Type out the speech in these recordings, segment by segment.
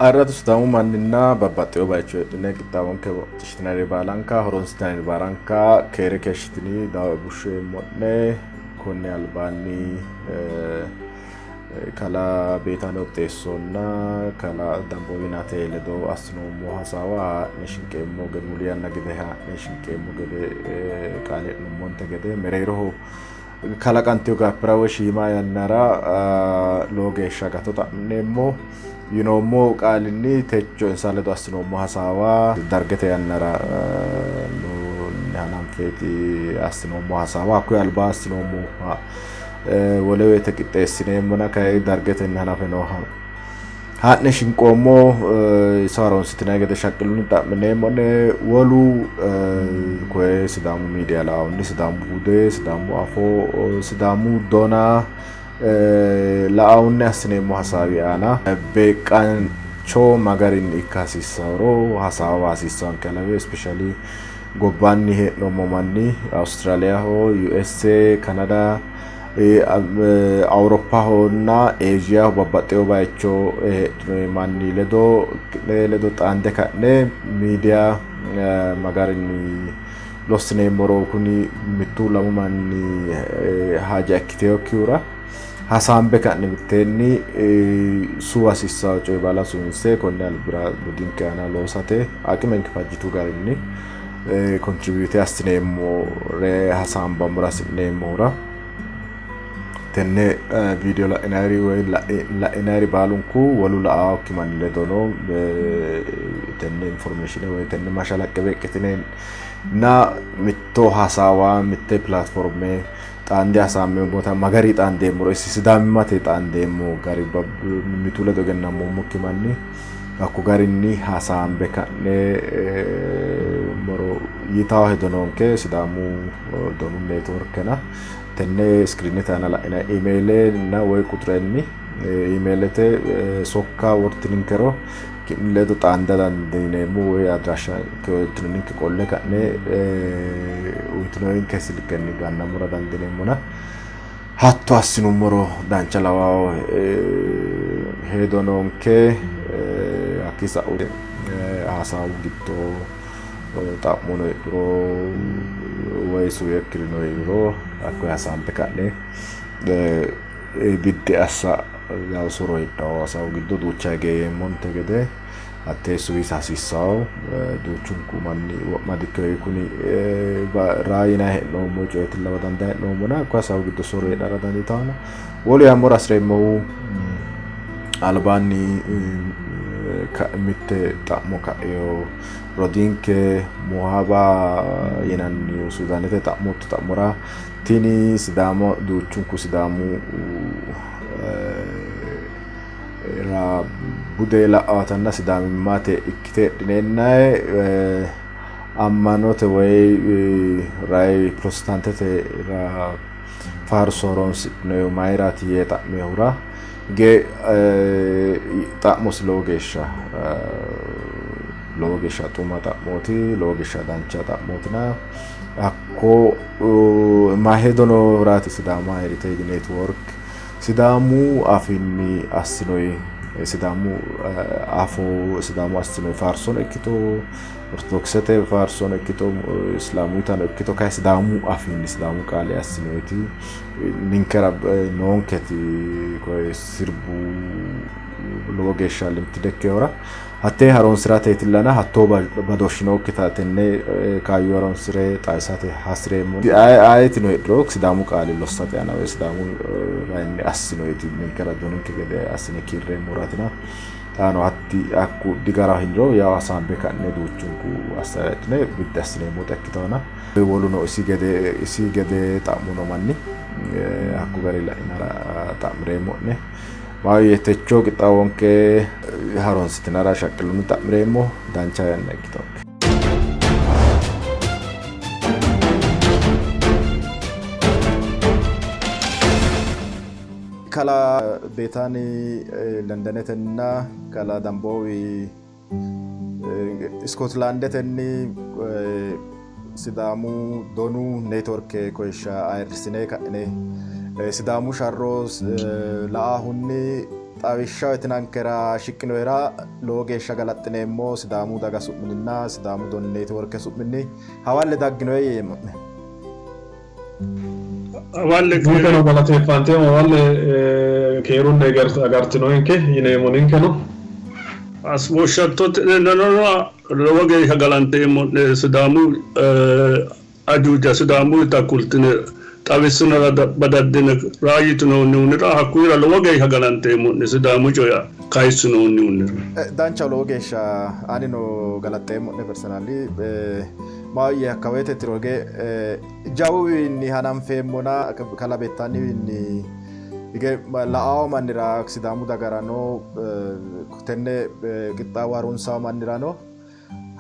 Ayirradu Sidaamu manninna babbaxxewo bayicho heedhine qixxaawonke macciishshitinanniri baalanka horonsitinanniri baalanka keere keeshshitini daawe bushsheemmo'ne konni albaanni kalaa Beetaano Xeessonna kalaa Damboowi Nate ledo assinoommo hasaawa haa'ne shinqeemmo gede muli yanna gede haa'ne shinqeemmo gede qaale e'nummonte gede mereeroho kalaqantino gaaffira woy shiima yannara lowo geeshsha gato xa'mineemmo yinoommo qaalinni techo insa ledo assinoommo hasaawa dargete yannara hananfeeti assinoommo hasaawa hakkuyi alba assinoommo wole woyte qixxeessineemmona kayi dargetenni hanafe nooha Haa'ne shinqoommo iso haroonsitinanni gede shaqqillunni xa'mineemmo'ne. Wolu koye Sidaamu miidiya laahunni Sidaamu bude, Sidaamu afoo, Sidaamu dona laahunni assineemmo hasaawi aana beeqqaancho ma garinni ikka hasiissahoro hasaawa hasiissanke lawe especially gobbaanni hee'noommo manni Awustiraaliyaho, USA, Kanada Awuroppahonna Eeshiyaho babbaxxewo bayicho heedhino manni ledo ki'ne ledo xaande ka'ne miidiya ma garinni lossineemmoro kuni mittu lamu manni haja ikkitinokkihura hasaambe ka'ne mitteenni suwa hasiissanno coye baala suwinse konni albira budinke aana loosate aqimenke fajjitu garinni contribute assineemmore hasaambammora hasi'neemmohura tenne viidiyo la'inayiri woy la'inayiri baalunku wolu la'aokki manni ledono tenne informeeshine woy tenne mashalaqqe beeqqitine na mitto hasaawa mitte pilaatforme xaande hasaammeemmota magari xaandeemmoro isi sidaamimmate xaandeemmo gari mimmitu ledo egennammommokki manni Hakko garinni hasaambe ka'ne moro yitawo hedo noonke Sidaamu donu neetworkena tenne iskiriinete aana la'inanni imeelenna woy quxurenni imeelete sokka wortininkero ki'ne ledo xaanda dandiineemmo woy adrashsha uyitinoninke qolle ka'ne uyitinoninke silkenni gannammora dandiineemmona Hatto assinummoro dancha lawawo hedo noonke. Hakkii sa'u hasaawu giddo xa'mono heedhuro woy suwekkirino hee'riro hakkoye hasaambe ka'ne biddi assa yawo soro heedhawo hasaawu giddo duucha hige yeemmonte gede hattee suwisa hasiissawo duuchunku manni wo'ma dikkino kuni raa yinanni hee'noommo coyeeti lawa dandaa hee'noommona hakko hasaawu giddo soro heedhara dandiitawona wolu yaammora hasireemmohu albaanni mitte xa'mo ka'eyo rodiinke Mohaba yinanni Suudaanete xa'mootto xa'mora tini Sidaama duuchunku Sidaamu ra bude la'atanna sidaamimmate ikkite heedhineennae ammanote woy rayi protestantete ra faarso horonsidhinohu mayiraati yee xa'mihura ge xa'mosi lowo geeshsha lowo geeshsha xuma xa'mooti lowo geeshsha dancha xa'mootina hakko ma hedono raati Sidaama Heritage Network Sidaamu afiinni assinoyi Sidaamu afoo Sidaamu assinoyi faarsono ikkito Ortodokisete faarsono ikkito Islaamuyitano ikkito kayi Sidaamu afiinni Sidaamu qaale assinoyiti ninkera noonketi koye sirbu lowo geeshsha limited ikkinohura Hattee haroonsirateetillana hattoo badooshshi nookkita tenne kaayyo haroonsire xawisate hasireemmo. Ayetino heedhuro Sidaamu qaali lossate aana woy Sidaamu rayinni assinoyiti ninkera doninke gede assine kiirreemmoraatina xaano hatti hakku digaraho yiniro yawo hasaambe ka'ne duuchunku assine biddi assineemmota ikkitona woluno isi gede isi gede xa'mo noo manni hakku gari la'inara xa'mireemmo'ne. Maahoyye techo qixxaawonke harunsitinara shaqqillunni xa'mireemmo. Dancha yanna ikkitonke. Kalaa Beetaani Lendenetenna kalaa Damboowi Iskootilaandetenni Sidaamu donu neetworke koyishsha ayirrissine ka'ine Sidaamu sharro la''ahunni Xawishsha uyitinankera shiqqinohera lowo geeshsha galaxxineemmo Sidaamu daga su'minninna Sidaamu Doni Neetiworke su'minni hawalle dagginoe yeemmo'ne. Hawalle Ninkeno galateeffanteemmo hawalle keerunni agartinoenke yineemmo ninkeno. Woshshattotenna lowo geeshsha galanteemmo'ne Sidaamu ajuuja Sidaamuyita kultine xawissinara badaddine raayyitinoonnihunira hakkuyira lowo geeshsha galanteemmo'ne Sidaamu coye kayissinoonnihunira. Danchaho lowo geeshsha anino galaxxeemmo'ne personally. Maahoyye hakka woyte tiro hige jawuwiinni hananfeemmona kalaa Bettaanniwiinni hige la'ao mannira Sidaamu dagarano tenne qixxaawo harunsawo mannirano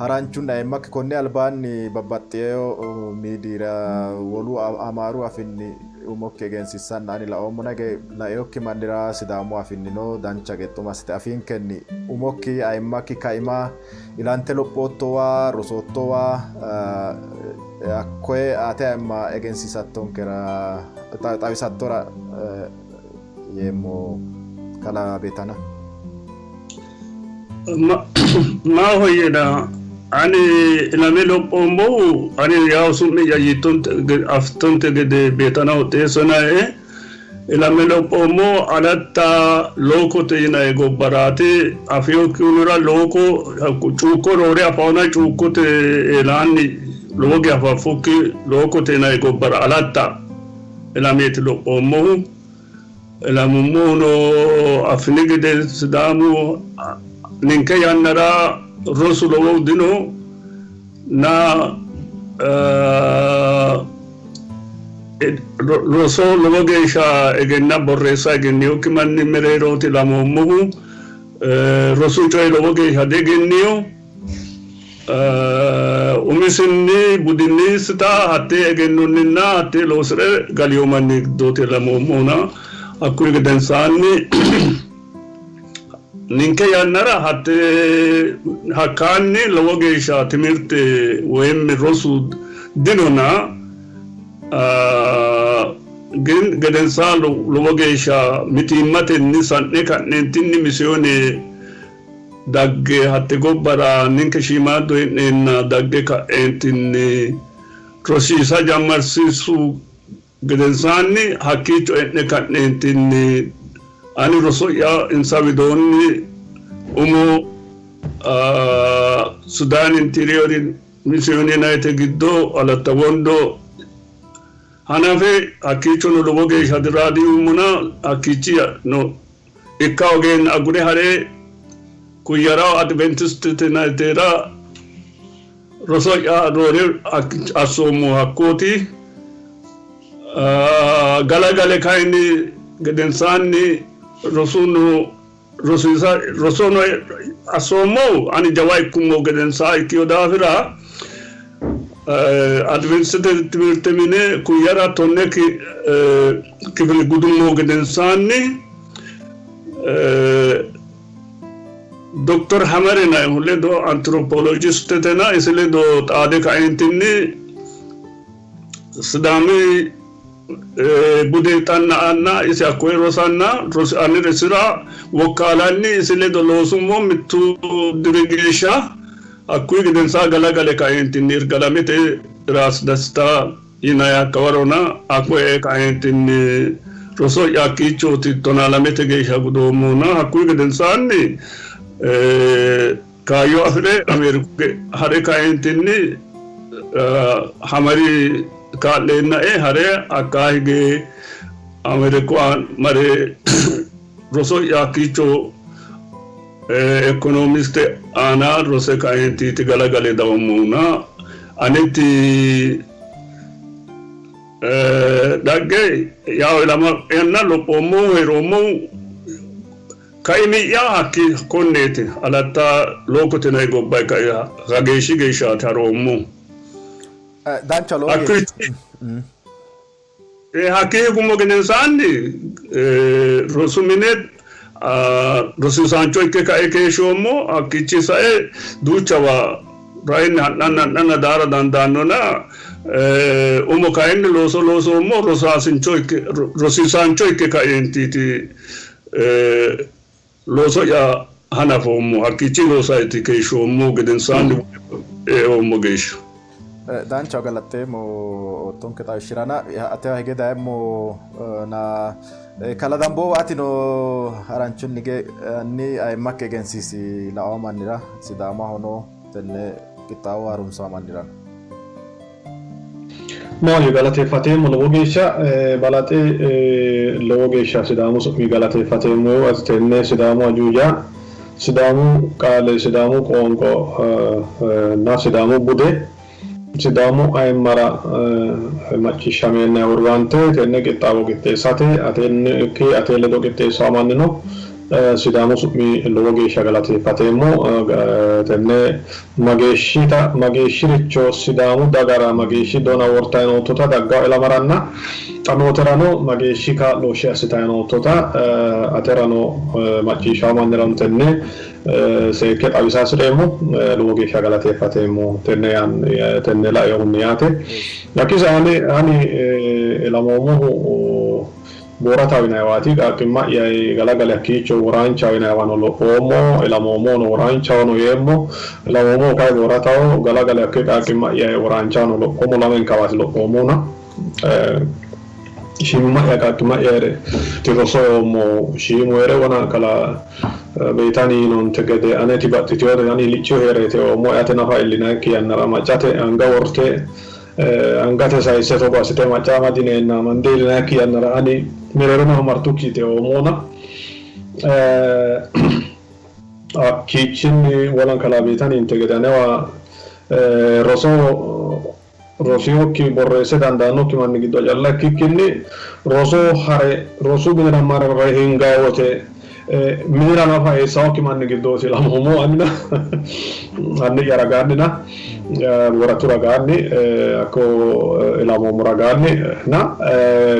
haranchunni ayimmakki konni albaanni babbaxxino miidiyira wolu Amaaru afinni umokki egensiissanna ani laoommona hige lainokki mannira Sidaamu afinnino dancha gede assite afiinkenni umokki ayimmakki kaima ilante lophoottowa rosoottowa hakkoye ate ayimma egensiisattonkera xawisattora yeemmo kalaa Betana. Maahoyyena ani ilame lophoommohu ani yawo su'mi'ya yiittonte afittonte gede Betana Hoxeesso yinannie. Ilame lophoommo Alatta Lookote yinanni gobbaraati. Afinokkihura Looko cuukko roore afaona cuukkote eelaanni lowo geya faffukki Lookote yinanni gobbara Alatta ilameeti lophoommohu. Ilamummohuno affini gede Sidaamu ninke yannara rosu lowohu dino na roso lowo geeshsha egenna borreessa egenninokki manni mereerooti ilamoommohu. Rosu coyi lowo geeshsha diegennino. Umisinni budinnisita hattee egennonninna hattee loosi're galiyo manni giddooti ilamoommohuna hakkuyi gedensaanni ninke yannara hatte hakkaanni lowo geeshsha timirte woyim rosu dinona gin gedensaa lowo geeshsha mitiimmatenni sa'ne ka'neentinni misiyoone dagge hatte gobbara ninke shiimaaddu hee'neenna dagge ka'eentinni rosiisa jammarsiissu gedensaanni hakkiicho e'ne ka'neentinni ani roso'ya insa widoonni umo Sudan Interior Mission yinannite giddo Alatta Wondo hanafe hakkiichono lowo geeshsha diraadiyummona hakkiichi no ikka hoogeenna agure ha're Kuyyaraho Adventistete yinannitera roso'ya roore assoommo hakkooti. Galagale kayinni gedensaanni rosuno rosiisa rosono assoommohu ani jawa ikkummo gedensaa ikkino daafira Adventistete timirte mine Kuyyara 10 kifile gudummo gedensaanni Dokter Hamere yinannihu ledo antiropolojistetena isi ledo xaade kaeentinni Sidaami bude xanna'anna isi hakkoye rosanna ani isira wokkaalanni isi ledo loosummo mittu diri geeshsha. Hakkuyi gedensaa galagale kaeentinni Irgalamete Raas Desta yinanni hakka warona hakkoye kaeentinni roso'ya hakkiichooti 12te geeshsha gudoommohuna. Hakkuyi gedensaanni kaayyo afi're Ameeriku ha're kaeentinni Hamari kaa'leennae ha're hakkaa hige Ameeriku mare roso'ya hakkiicho ekonomiste aana rose kaeentiiti galagale dawommohuna aneti dhagge yawo ilama'yanna lophoommohu hee'roommohu kaimi'ya hakki konneeti Alatta Lookote yinanni gobba kageeshshi geeshshaati haroommohu. Dancha lowo geeshsha. Hakkii higummo gedensaanni rosu mine rosiisaancho ikke kae keeshshoommo. Hakkiichi sae duuchawa rainni ha'nanna ha'nanna daara dandaannona umo kayinni looso loosoommo rosiisaancho ikke kaeentiiti. Looso'ya hanafoommo. Hakkiichi loosayti keeshshoommo gedensaanni eoommo geeshsha. Danchaho galaxxeemmo oottonke xawishshirana atewa hige dayemmo na Kalaa Damboowa atino haranchunni hige hanni ayimmakki egensiisi lao mannira Sidaamahono tenne qixxaawo harunsawo mannirano. Maahoyye galateeffateemmo lowo geeshsha balaxe lowo geeshsha Sidaamu su'mi galateeffateemmo tenne Sidaamu ajuuja Sidaamu qaale Sidaamu qoonqo na Sidaamu bude Sidaamu ayimmara macciishshameenna hururante tenne qixxaawo qixxeessate atenni ate ledo qixxeessawo mannino Sidaamu su'mi lowo geeshsha galateeffateemmo. Tenne mageeshshita mageeshshiricho Sidaamu dagara mageeshshi dona wortanni noottota daggawo ilamaranna xa nooterano mageeshshi kaa'looshshe assitanni noottota aterano macciishshawo mannirano tenne seekke xawisa hasi'reemmo. Lowo geeshsha galateeffateemmo tenne tenne lainohunni yaate. Hakkii sae ani ilamoommohu Boorataho yinanniwaati. Qaaqqimma'ya galagale hakkiicho Woraanchaho yinanniwano lophoommo, ilamoommohuno Woraanchahono yeemmo. Ilamoommohu kayi Boorataho, galagale hakkee qaaqqimma'ya Woraanchahono lophoommo, lamenkawaati lophoommohuna. Shiimimma'ya qaaqqimma'ya hee're roso eoommo. Shiimu hee're wona kalaa Beetani yiinonte gede aneti baxxitinote, ani liccu hee'reeti eoommo. Eate nafa iillinannikki yannara maccate anga worte Angate sayisse togo assite macca amadi yineenna amande iillinannikki yannara ani mereero nafa martukkiiti eoommona. Hakkiichinni wolanka Laabeetaninte gede anewa roso rosinokki borreesse dandaannokki manni giddo calla ikkikkinni roso hare rosu minira marre hingayi wote minira nafa eessawokki manni giddooti ilamoommohu anina anni'ya ragaannina woratu ragaanni hakko ilamoommo ragaanni na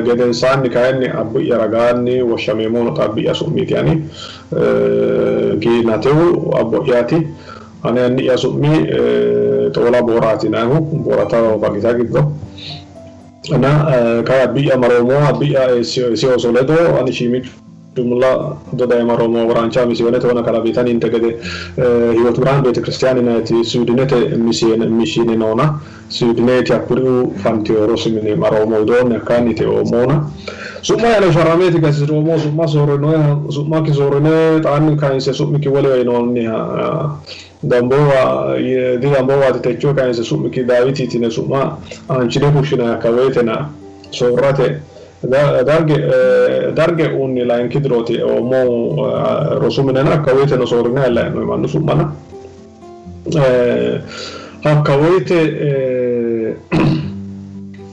gedensaanni kayinni abbi'ya ragaanni woshshameemmohuno xa abbi'ya su'miiti ani Giinatewu abbo'yaati. Ane anni'ya su'mi Xoola Booraati yinannihu Boorata Bagita giddo. Na kayi abbi'ya maroomo abbi'ya isi ooso ledo ani shiimiccu mulla dodaye maroomo woraancha misiyoonete wona kalabiitaninte gede Hiwotu Birhaan Beetekiristiyaani yinanniti Suwidinete mishiine noona Suwidineeti hakkuriuu fantino rosi mine maroomo widoonni hakkaanniiti eoommohuna su'ma'yano sharrameeti gatisiroommohu su'ma soorrinoeha su'makki soorrine xaanni kayinse su'mikki wolewa yinoonniha Damboowa di Damboowaati techo kayinse su'mikki Daawitiiti yine su'ma aanchine fushshinanni hakka woyitena soorrate Darge Darge uunni layinki dirooti eoommohu rosu minena hakka woyiteno soorrine lae'noe mannu su'mana Hakka woyite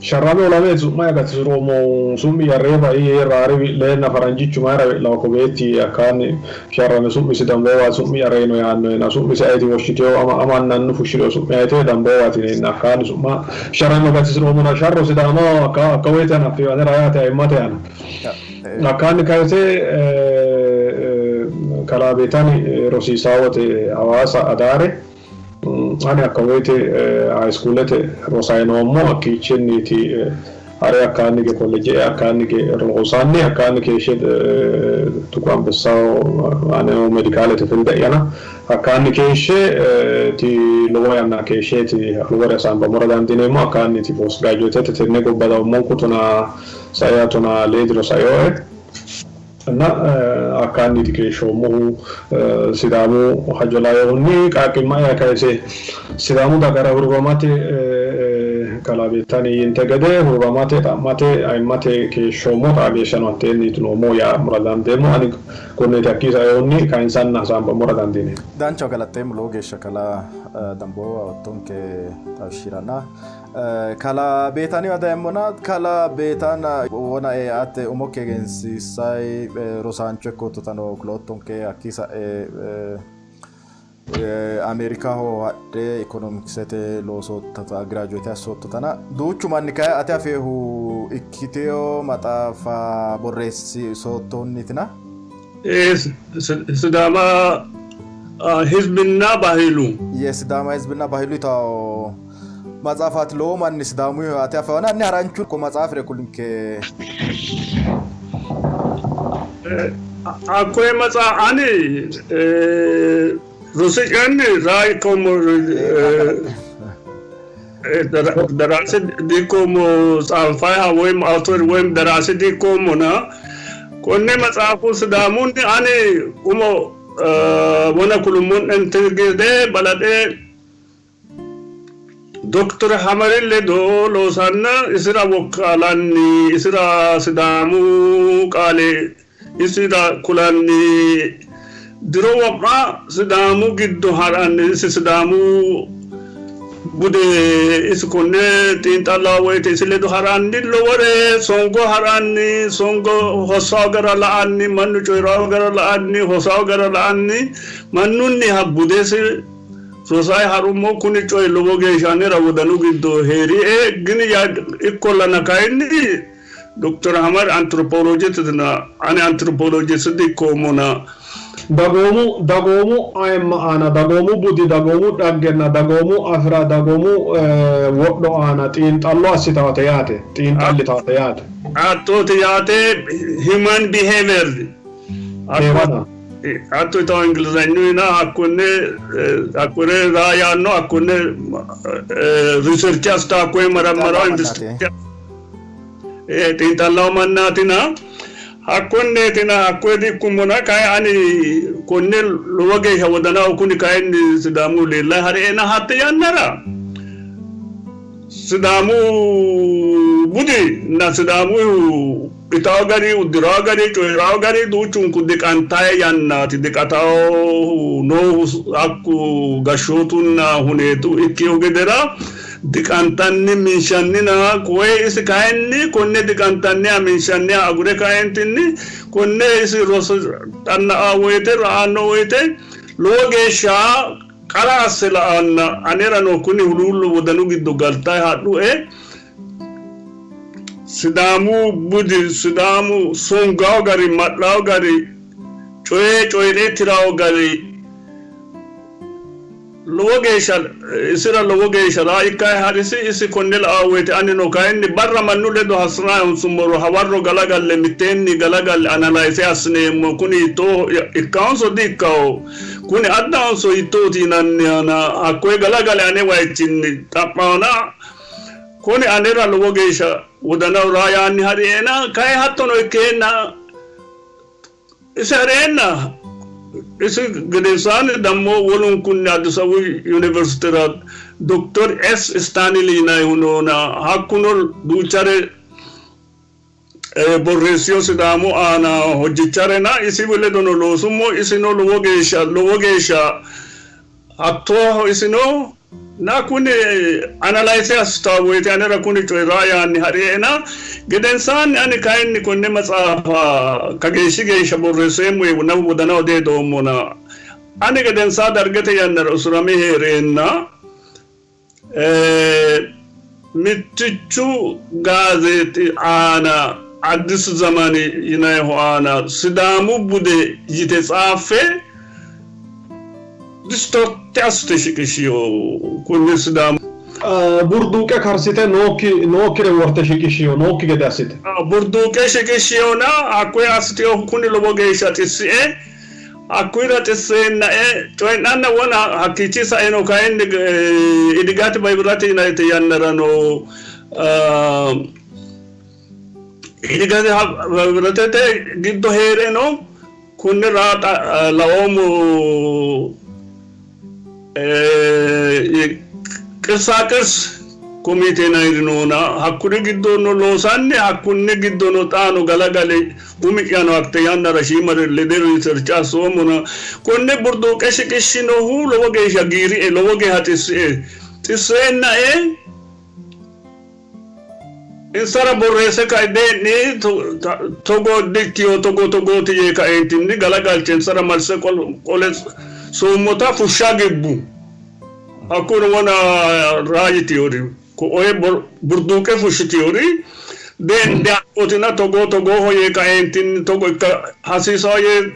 sharrame olame su'ma'ya gatisiroommo. Su'mi'ya Reeba yee raare wi'leenna faranjichu mayira wi'lawo ko beetti yee hakkaanni sharrame su'misi Damboowaati su'mi'ya reyino yaannoena su'misi ayeti woshshitewo ama amanna annu fushshireo su'mi ayete Damboowaati yineenna hakkaanni su'ma sharrame gatisiroommona sharro Sidaamaho hakka hakka woyite hanaffino anera yaate ayimmate aana. Hakkaanni kayise kalaa Beetani rosiisaa wote Hawaasa Adaare ani hakka woyte hayiskuulete rosayi noommo. Hakkiichinniiti hare hakkaanni hige kolleeje e hakkaanni hige loosanni hakkaanni keeshshe Tuqu Anbessaho aneno medikaalete filde'yana hakkaanni keeshshe ti lowo yanna keeshsheeti lowore hasaambammora dandiineemmo. Hakkaanniiti post graduatete tenne gobba dawummonku tonaa sai 12 diro sainoe na hakkaanniiti keeshshoommohu. Sidaamu hajo lainohunni qaaqqimma'ya kayise Sidaamu dagara hururamate kalaa Beettani yiinte gede hururamate, xa'mate, ayimmate keeshshoommo. Xaa geeshshano hatteenniiti noommohu yaa dandeemmo. Ani konneeti hakkii sainohunni kayinsanna hasaambammora dandiineemmo. Danchaho galaxxeemmo lowo geeshsha kalaa Damboowa oottonke xawishshirana. Kalaa Beetaniwa dayemmona kalaa Beetana wona eate umokki egensiissayi rosaancho ikkoottotano kuloottonke hakkii sa'e Ameerikaho hadhe ikonomiksete loosoottota giraajuweete assoottotana duuchu manni kayi ate afeehu ikkiteyo maxaafa borreessisoottohunniitina. Sidaama hizbinna bahilu. Yesidaama hizbinna bahilu yitawo maxaafaati lowo manni Sidaamu ate afewana hanni haranchu ko maxaafire kulinke. Hakkoye maxaa ani rosi'yanni raa ikkoommo, daraasi diikkoommo, tsaanfayiha woyim author woyim daraasi diikkoommona, konne maxaafu Sidaamunni ani umo wona kulummo'nente gede balaxe Dokter Hamari ledo loosanna isira wokkaalanni, isira Sidaamu qaale isira kulanni, diro wo'ma Sidaamu giddo ha'ranni, isi Sidaamu bude isi konne xiinxallawo woyte isi ledo ha'ranni, lowore songo ha'ranni, songo hossawo gara la'anni, mannu coyi'rawo gara la'anni, hosawo gara la'anni, mannunniha budesi rosayi ha'rummo. Kuni coyi lowo geeshsha anera wodanu giddo hee'rie. Gini ikkollana kayinni Dokter Hamar anthropologist-na, ani anthropologist dikkoommona. Dagoomu ayimma aana, dagoomu budi, dagoomu dhaggenna dagoomu afira, dagoomu wodho aana xiinxallo assitaate yaate, xiinxallitaate yaate. Hattooti yaate, human behavior. Eewana. Hatto yitawo Ingilizanyuyina, hakkonne hakkone raa yaanno, hakkonne research assita, hakkoye marammarawo xiinxallawo mannaatina, hakkonneetina, hakkoye diikkummona. Kayi ani konne lowo geeshsha wodanaho kuni kayinni Sidaamu leellayi ha'reena, hatte yannara Sidaamu budi na Sidaamu itawo gari, uddirawo gari, coyi'rawo gari duuchunku diqantaye yannaati. Diqatawo noohu hakku gashshootunna huneetu ikkiyo gedera diqantanni minshannina, koye isi kayinni konne diqantanniha minshanniha agure kaentinni konne isi roso xanna'a woyte, ra'anno woyte lowo geeshsha qara asse la'anna, anerano kuni huluullo wodanu giddo galtayi hadhue. Sidaamu budi, Sidaamu songawo gari, ma'lawo gari, coye coyi're tirawo gari lowo geeshsha isira lowo geeshsha raa ikkayi ha'risi. Isi konne la''anno woyte anino kayinni barra mannu ledo hasi'rayi honsummoro hawarro galagalle mitteenni galagalle analyse assineemmo. Kuni hiittooho, ikkahonso di ikkaho, kuni addahonso hiittooti yinannihana hakkoye galagale ane wayichinni xa'maona, kuni anera lowo geeshsha wodanaho raa yaanni ha'riena. Kayi hattono ikkeenna isi ha'reenna, isi gedensaanni dammo wolunkunni Addis Ababu Yuniversitera Dokter S. Istaanili yinannihu noona, hakkuno duuchare borreessiyo Sidaamu aana hojjicharena, isi ledono loosummo. Isino lowo geeshsha hattooho isino na, kuni analyse assitawo woyte anera kuni coyi raa yaanni ha'riena, gedensaanni ani kayinni konne maxaafa kageeshshi geeshsha borreesseemmo yee nafu wodanaho dihedoommona. Ani gedensaa Dargete yannara usurame hee'reenna mittichu gaazeexi aana, Addis Zamani yinannihu aana, Sidaamu bude yite tsaaffe distort assite shiqishshiyo kunni Sidaamu Burduuqe karsite nookkire worte shiqishshiyo, nookki gede assite. Burduuqe shiqishshiyona, hakkoye assiteyohu kuni lowo geeshsha xissie. Hakkuyira xisseennae coyi'nanna wona hakkiichi saeno kayinni Idigati Bahibirati yinannite yannarano, Idigati Bahibiratete giddo hee'reno kunnira laoommo qirsa qirs komite yinanniri noona, hakkuri giddono loosanni, hakkunni giddono xaano galagale umi'yano hatte yannara shiimare lede research assoommona, konne burduuqe shiqishshinohu lowo geeshsha giirie, lowo geeshsha xissie. Xisseennae insara borreesse kae, dee'ni, togo dikkino, togo togooti yee kaeentinni galagalche insara malse qole soommota fushsha gibbu. Hakkuno wona raayitiyori ko'oye burduuqe fushshitiyori dee'ni hakkootina, togo togooho yee kaeentinni togo ikka hasiisawo yee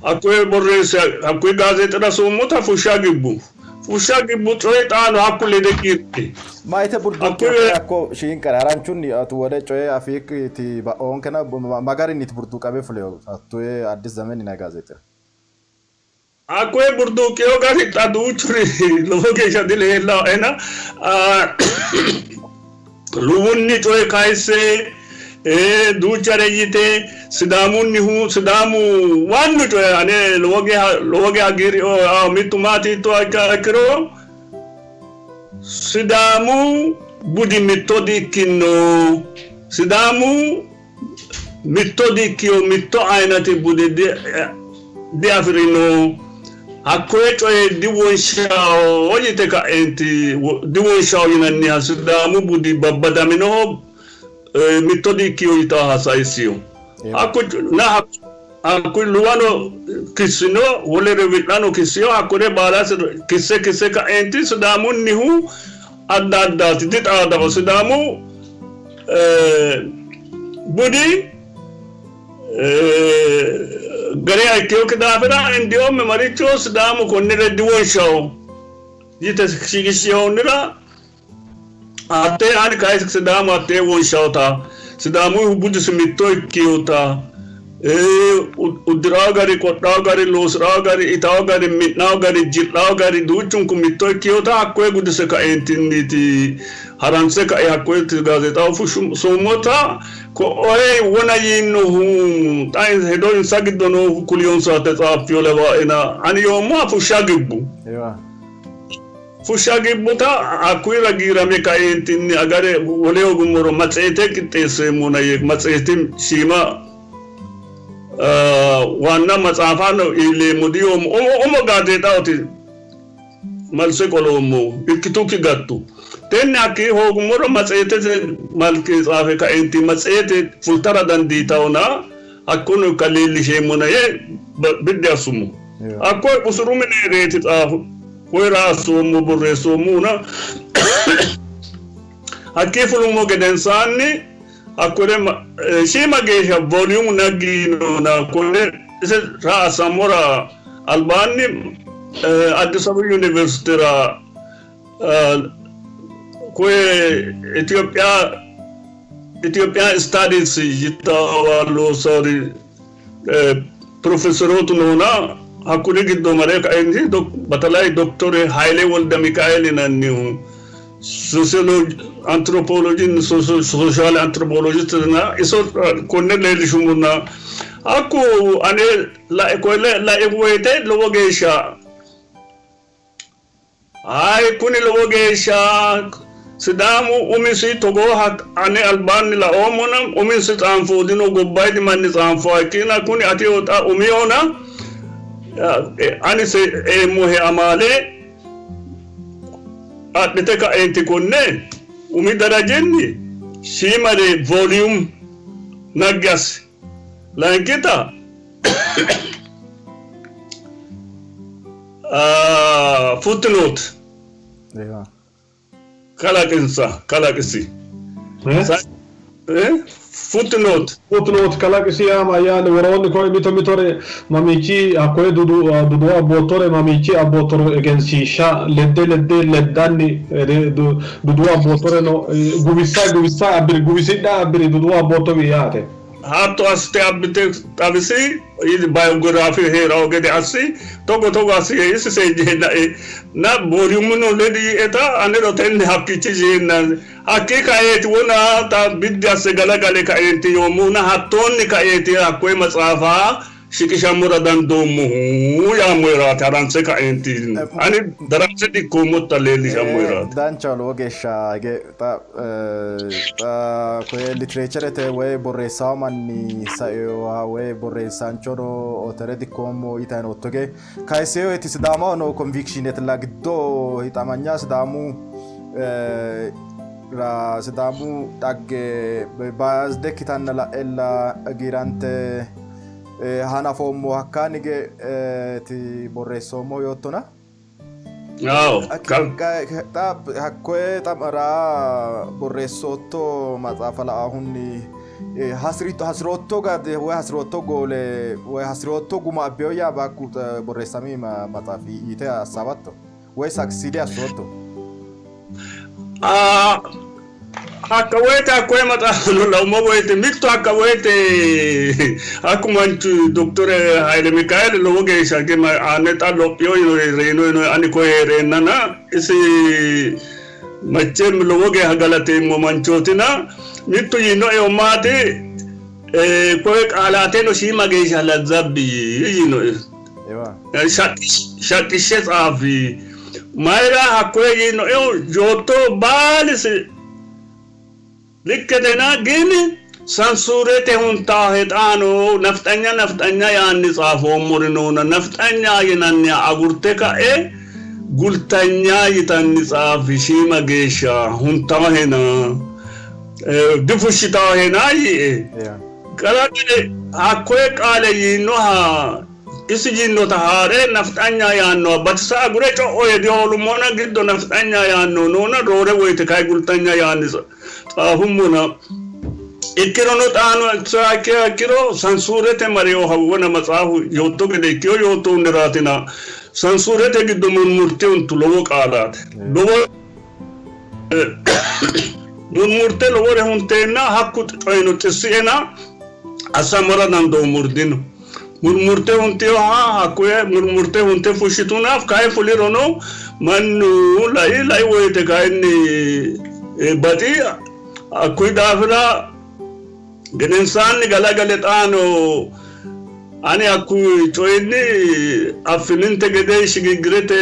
hakkoye borreesse hakkuyi gaazeexira soommota fushsha gibbu. Fushsha gibbu coyi xaano hakku lede kiirti. Mayite burduuqqe hakko shiinqare haranchunni atu wole coye afiikkiti ba'oonkena magarinniti burduuqame fuleo hattoe Addis Zemen yinanni gaazeexira. Hakkoye burduuqino gari xa duuchuri lowo geeshsha dileellaoena luwunni coye kayisse duuchare yite Sidaamunnihu Sidaamu waannu coye ane lowo geeshsha lowo geeshsha hagiirrino. Mittu maati yiittoha ikkiro Sidaamu budi mitto di''ikkino. Sidaamu mitto di''ikkino, mitto ayinati bude diafi'rino. Hakkoye coye diwonshawo yite ka'eenti diwonshawo yinanniha Sidaamu budi babbadaminoho mitto di''ikkino yitawo hasaawissino. Hakku na hakku luwano kissino, wolere wi'lano kissino, hakkore baala kisse kisse ka'eenti Sidaamunnihu adda addaati dixaadaho. Sidaamu budi gariha ikkinokki daafira indiyoomme maricho Sidaamu konnire diwonshawo yite shiqishshinohunira hattee ani kayi Sidaamu hattee wonshawota Sidaamuyihu budisi mitto ikkinota uddi'rawo gari, qodhawo gari, loosi'rawo gari, itawo gari, mi'nawo gari, ji'lawo gari duuchunku mitto ikkinota hakkoye gudise kaeentinniiti haranse kae hakkoye gaazeexaho fushshummota ko'oye wona yiinohu xa hedo insa giddo noohu kuliyonsate xaaffiyo lawaena ani yoommoha fushsha gibbu. Fushsha gibbuta hakkuyira giirame kaeentinni agare wole hogummoro matseete qixxeesseemmona yee matseete shiima waanna matsaafano iilleemmo diyoommo. Umo gaazeexahooti malse qoloommo ikkitukki gattu. Tenne hakkii hoogummoro matseetete malke tsaafe kaeenti matseete fultara dandiitawona hakkono ikka leellisheemmona yee biddi assummo. Hakko usuru mine reeti xaafu koyira assoommo borreessoommohuna hakkii fulummo gedensaanni hakkone shiima geeshsha volume naggi yiinona konne ise raa assammora albaanni Addis Ababu Yuniversitera koye Itophiya Itophiya Studies yittawa loossannori Pirofeserootu noona hakkuri giddo mare kaeenti Batalay Doktore Hayle Woldemikaeel yinannihu sosioloji antiropoloji sooshaal antiropolojistina iso konne leellishummonna hakku ane lae koye lae woyite lowo geeshsha Hayi kuni lowo geeshsha Sidaamu umisi togooha ane albaanni laoommona umisi xaanfoodino gobbayidi manni xaanfoha ikkina kuni ateho xa umihona ani eemmohe amaale adhite ka'eenti konne umi darajinni shiimare volume naggi assi layinkita Footnote kalaqinsa kalaqisi. Footnote Footnote kalaqisi yaa mayyaate? Woroonni koye mito mitore mamiichi hakkoye duduwo abboottore mamiichi abboottoro egensiishsha ledde ledde leddanni duduwo abboottoreno guwissa guwissa abbiri guwisidha abbiri duduwo abboottowi yaate. Hatto assite abbite xawisi, biography hee'rawo gede assi, togo togo assi yee isi seejjeennae na booriumuno ledi yiieta aneno tenne hakkiichi yeenna hakkii kaeeti wona ta biddi asse galagale kaeenti yoommohuna hattoonni kaeeti hakkoye matsaafa shiqishammora dandoommohu yaammoheraati haranse kaeenti ani daranse dikkoommotta leellishammoheraati. Danchaho lowo geeshsha hige xa xa koye literaturete woy borreessawo manni saeoha woy borreessaanchono otere dikkoommo yitanni nootto ge kayisseyoeti Sidaamaho noo convictionetilla giddo hixamanya Sidaamu ra Sidaamu dhagge biased ikkitanna la'ella giirante hanafoommo hakkaanni ti borreessoommo yoottona. Xa hakkoye xa'mara borreessootto maxaafa la''ahunni hasirootto gade woy hasirootto goole woy hasirootto guma abbeyo yaa bakku borreessami maxaafi yite assawatto? Woy succeed assootto? Hakka woyite hakkoye maxaafano laummo woyite mittu hakka woyite hakku manchu Doktore Hayle Mikaeeli lowo geeshsha ane xa lophiyo yino reyino yino ani koye hee'reennana isi machem lowo geeshsha galateemmo manchootina mittu yiinoehu maati koye qaalaateno shiima geeshsha lazzabbi yiinoe. Shaqqishshe xaafi. Mayira hakkoye yiinoehu yootto baalisi likketena gin sansuurete huntaahe xaano nafxanya nafxanya yaanni xaafoommori noona nafxanya yinanniha agurte ka'e gultanya yitanni xaafi shiima geeshsha huntaahena difushshitaahena yiie. Galagale hakkoye qaale yiinoha isi yiinota haa're nafxanya yaannoha batisa agure co'o yee dihoolummona giddo nafxanya yaannohu noona roore woyite kayi gultanya yaanni xaafummona. Ikkirono xaano ikkiha ikkiro sansuurete marinoha wona matsaafu yootto gede ikkino yoottohuniraatina sansuurete giddo murmurte huntu lowo qaalaati. Lowo murmurte lowore hunteenna hakku coyino xissiena assammora dandoommori dino. Murmurte huntinoha hakkoye murmurte hunte fushshituna kayi fulirono mannu lai lai woyite kayinni baxi. Hakkuyi daafira gedensaanni galagale xaano ani hakkuyi coyinni affininte gede shigiggirete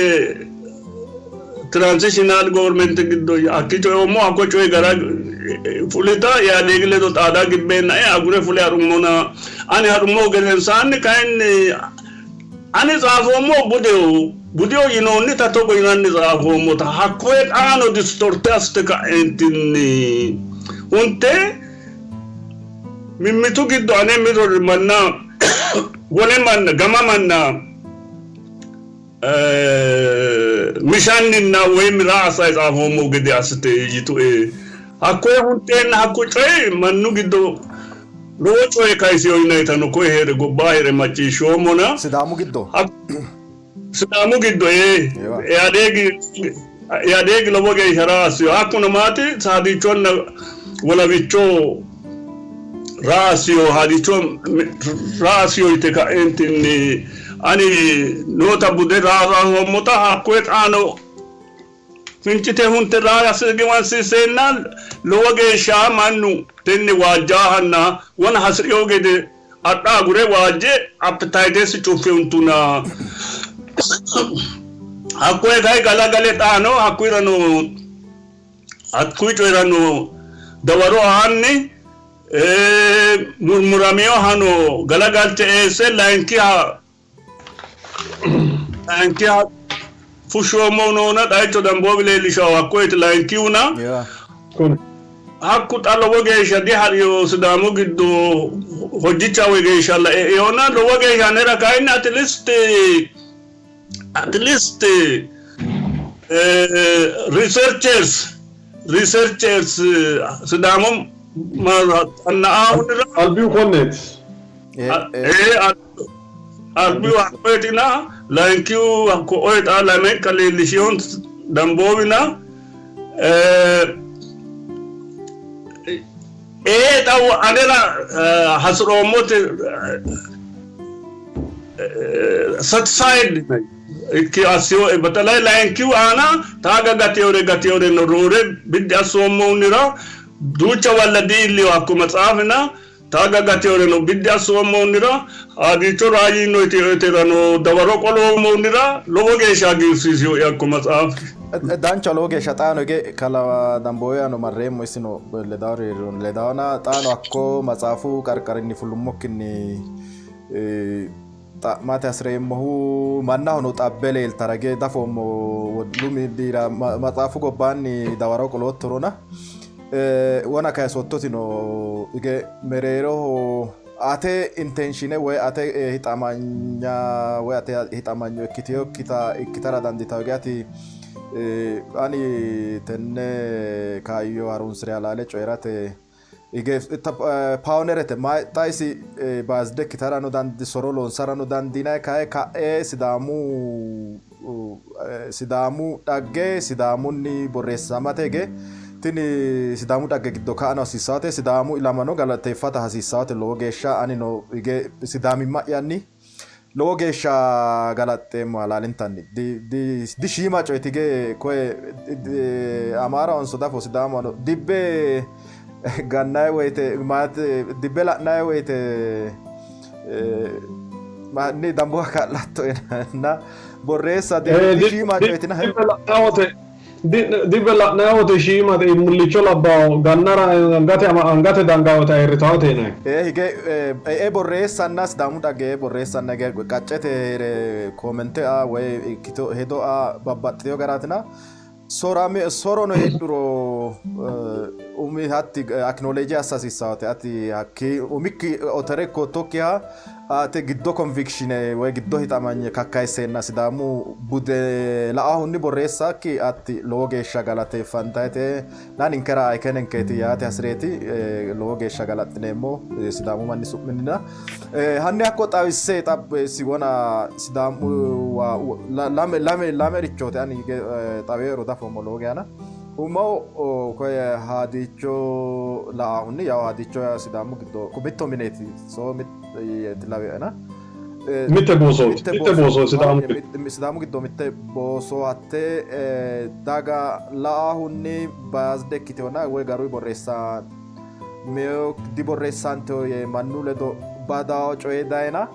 transitional government giddo hakkiicho eoommo hakko coyi gara fulita Ihadegi ledo xaada gibbeennae agure fule ha'rummona ani ha'rummohu gedensaanni kayinni ani xaafoommohu budeho budeho yinoonnita togo yinanni xaafoommota hakkoye xaano distorte assite ka'eentinni hunte mimmitu giddo ane mirror manna wole manna gama manna mishanninna woy raa assayi xaafoommo gede assite yitue. Hakkoye hunteenna hakku coyi mannu giddo lowo coye kayisino yinayitano koye hee're gobbaa hee're macciishshoommona. Sidaamu giddo? Sidaamu giddo ee. Ihadegi Ihadegi lowo geeshsha raa assino. Hakkuno maati saadichonna wolawicho raa assino, haadicho raa assino yite ka'eentinni ani noota bude raa raahommota hakkoye xaano fincite hunte raa assite giwansiisseenna lowo geeshsha mannu tenne waajjaahanna wona hasi'rino gede adha agure waajje appetayitesi cuffe huntuna. Hakkoye kayi galagale xaano hakkuyirano hakkuyi coyirano dawaro aanni murmuraminohano galagalche eesse layinkiha layinkiha fushshoommohu noona xaicho damboobi leellishawo hakkoyeti layinkihuna hakku xa lowo geeshsha diha'rino Sidaamu giddo hojjicha woyi geeshsha laeona lowo geeshsha anera kayinni at least at least researchers researchers Sidaamu xanna'aahunira Albihu konneeti. Albihu hakkoyeetina layinkihu hakko oye xa lamenka leellishihon damboowina ee xa anera hasi'roommote satisfied ikki assiyo batalay layinkihu aana taaga gateyore gateyore no roore biddi assoommohunira duucha walla diilliyo hakko matsaafina taaga gateyore no biddi assoommohunira hagiicho raayinoiterano dawaro qoloommohunira lowo geeshsha hagiirsiisiyoe hakko matsaafi. Dancha lowo geeshsha xaano hige kalaa Dambooyano marreemmo isino ledaona xaano hakko matsaafu qarqarinni fullummokkinni xa'mate hasi'reemmohu mannahono xabbe leeltara ge dafoommo lumi diira matsaafu gobbaanni dawaro qoloottorona wona kayisoottotino hige mereeroho ate intenshine woy ate hixamanya woy ate hixamanyo ikkitinokkita ikkitara dandiitanno hige ati ani tenne kaayyo harunsire halaale coyi'rate Hige paawonerete xa isi baazde ikkitarano dandi soro loonsarano dandiinanni kayi ka'e Sidaamu Sidaamu dhagge Sidaamunni borreessamate hige tini Sidaamu dhagge giddo ka'ano hasiissaate Sidaamu ilamano galateeffata hasiissaate lowo geeshsha anino hige Sidaamimma'yanni lowo geeshsha galaxxeemmo halaalintanni di shiima coyeti hige koye Amaarahonso dafo Sidaamahono dibbe gannayi woyte maate dibbe la'nayi woyte manni dambuwa kaa'latto na borreessa di shiima coyetina. Dibbe la'nanni wote shiimate mullicho labbawo gannara angate angate dangawote ayirritawote yinanni. Ee hige ee borreessanna Sidaamu dhagge ee borreessanna hige qaccete hee're koomente aa woy ikkito hedo aa babbaxxiteyo garaatina sorame sorono heedhuro umi hatti akinoleeje assa hasiissawote ati hakki umikki otere ikkoottokkiha Ate giddo konvikshine woy giddo hixamanye kakkayisseenna Sidaamu bude la'ahunni borreessakki atti lowo geeshsha galateeffantayite na ninkera ayikenenkeeti yaate hasireeti lowo geeshsha galaxxineemmo Sidaamu manni su'minnina. Hanni hakko xawisse xaphisi wona Sidaamu lame lame lame richooti ani xaweero dafoommo lowo geana. Umo koye haadiicho la'ahunni yawo haadiicho Sidaamu giddo mitto mineeti so yeeti laweena. Mitte boosooti. Mitte booso Sidaamu giddo. Sidaamu giddo mitte booso hatte daga la'ahunni baasde ikkiteona woy garuy borreessa meyo diborreessanteo yee mannu ledo badao coye dayina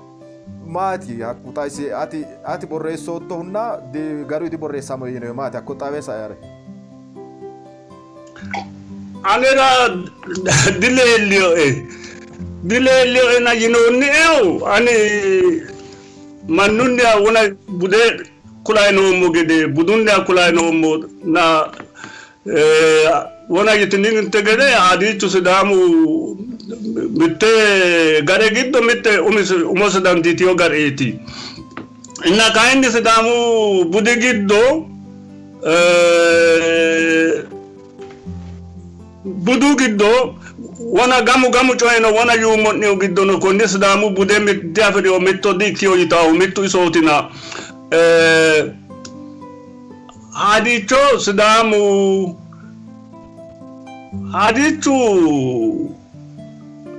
maati hakku xa isi ati ati borreessoottohunna garuy diborreessamo yiinohu maati hakko xawe saere. Anera dileellinoe, dileellinoena yinoonniehu ani mannunniha wona bude kulayi noommo gede budunniha kulayi noommo na wona yitininte gede Hadiichu Sidaamu mitte gare giddo mitte umose dandiitino gareeti. Inna kayinni Sidaamu budi giddo budu giddo wona gamu gamu coyino wona yuummo'nihu giddono konni Sidaamu bude diafi'rino mitto di''ikkino yitaahu mittu isootina. Hadicho Sidaamu Hadichu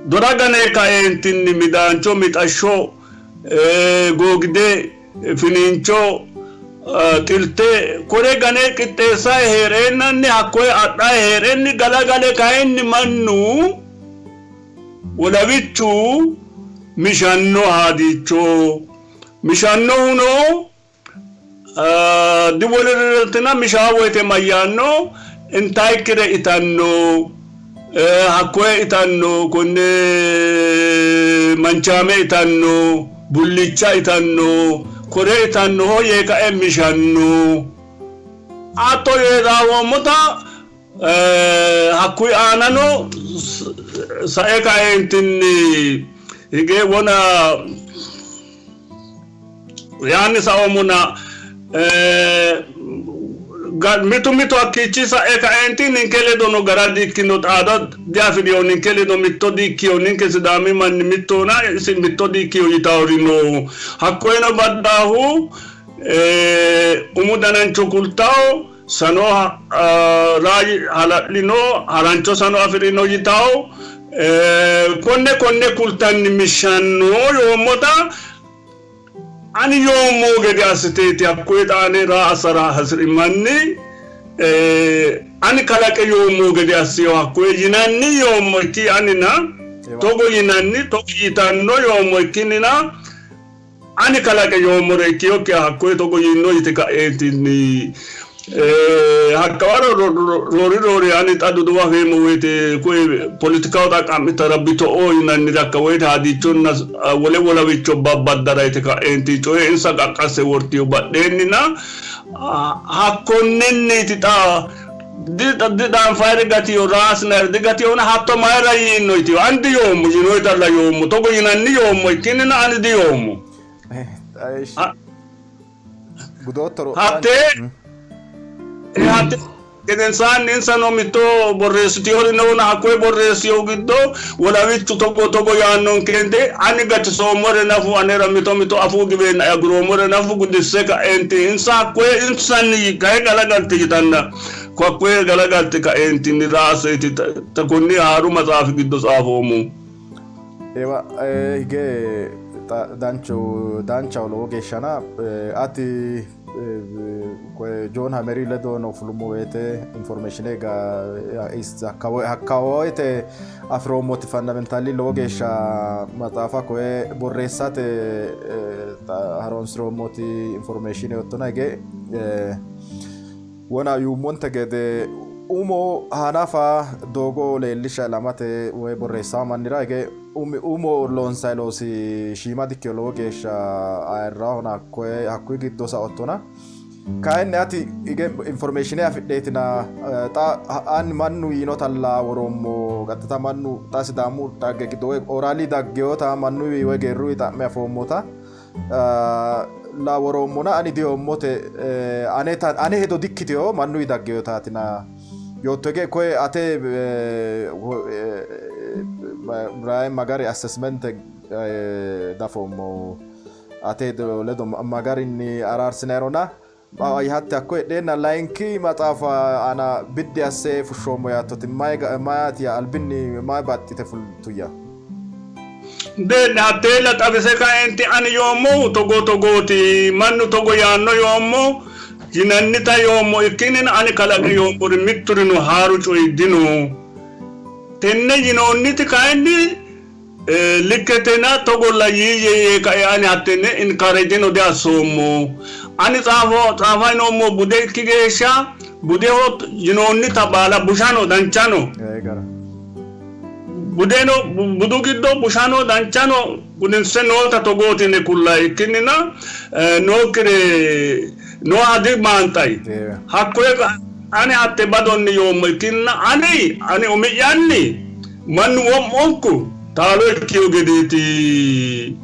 dora gane kaeentinni midaancho mixashsho googide finiincho xilte kore gane qixxeessayi hee'reennanni hakkoye adhayi hee'renni galagale kayinni mannu wolawichu mishanno haadiicho mishannohuno diwolirtina mishaa woyte mayyaanno intayikkire itanno hakkoye itanno konne manchaame itanno bullicha itanno kore itannoho yee kae mishanno hatto yee daawoommota hakkuyi aanano sae kaeentinni hige wona yaanni saoommona mitu mitu hakkiichi sa'e kaeenti ninke ledono gara di-ikkino xaada diafidhino ninke ledo mitto di-ikkino ninke Sidaami manni mittona isi mitto di-ikkino yitawori no. Hakkoyeno baddaahu umu danancho kultawo sano raayi hala'lino harancho sano afi'rino yitawo konne konne kultanni mishshanno yoommota Ani yoommo gede assiteeti hakkuyi xa ane raa assara hasi'ri manni ani kalaqe yoommo gede assino hakkuye yinanni yoommo ikki anina togo yinanni togo yitanno yoommo ikkinnina ani kalaqe yoommore ikkinokkiha hakkuye togo yiino yite ka'eentinni Hakkawaro roori roore ani xa duduwa afeemmo woyte koye poletikaho xaqqa'mitara bito'o yinanniri hakka woyte hadiichonna wole wolawicho babbaddara yite ka'eenti coye insa qaqqasse wortino badheennina hakkonninniiti xa didhaanfayiri gatino raasinayiri digatinona hatto mayira yiino yitino ani diyoommo yinoyitalla yoommo togo yinanni yoommo ikkinnina ani diyoommo. Gudoottoro Hattee Gedensaanni insano mitto borreessitiyori noona hakkoye borreessiyohu giddo Wolawichu togo togo yaannonkente ani gatisoommore nafu anera mito mito afuu giweennae aguroommore nafu gudisse ka'eenti insa hakkoye insanni kae galagalte yitanna hakkoye galagalte ka'eentinni raaseeti ta konni haaru maxaafi giddo tsaafoommohu. Eewa hige danchu danchaho lowo geeshshana ati koye Joon Hameri ledo no fulummo woyte information hakka woyte afi'roommoti fundamentally lowo geeshsha maxaafa koye borreessate haroonsi'roommoti information yottona hige wona yuummonte gede umo hanafa doogo leellisha ilamate woy borreessawo mannira hige umo loonsay loosi shiima dikkino, lowo geeshsha ayirrahona hakkoye hakkuyi giddo saottona. Kayinni ati hige information afidheetina xa ani mannu yiinotalla woroommo qaxxita mannu xa Sidaamu dhagge giddo woy orali daggeyota mannuwi woy geerruwi xa'me afoommota la woroommona ani diyoommote aneta ane hedo dikkiteyo mannuwi daggeyotaatina yootto hige koye ate rayi magari assessment dafoommo ate ledo magarinni araarsinayirona hatte hakko heedheenna layinki maxaafa aana biddi asse fushshoommo yaattoti mayaati albinni mayi baxxite fultuyya? Dee'ni hatteella xawise kaenti ani yoommohu togo togooti, mannu togo yaanno yoommo yinannita yoommo ikkinnina ani kalaqe yoommori mitturino haaru coyi dino. Tenne yinoonniti kayinni likketena togolla yiiyye yee kae ani hattenne encourageno diassoommo. Ani tsaafo tsaafay noommo bude ikki geeshsha budeho yinoonnita baala bushano danchano budeno budu giddo bushano danchano gudinse noota togooti yine kullayi ikkinnina nookkire nooha dimaanxayi. Hakkoye ani hatte badonni yoommo ikkinnina ani ani umi'yanni mannu wo'munku taalo ikkino gedeeti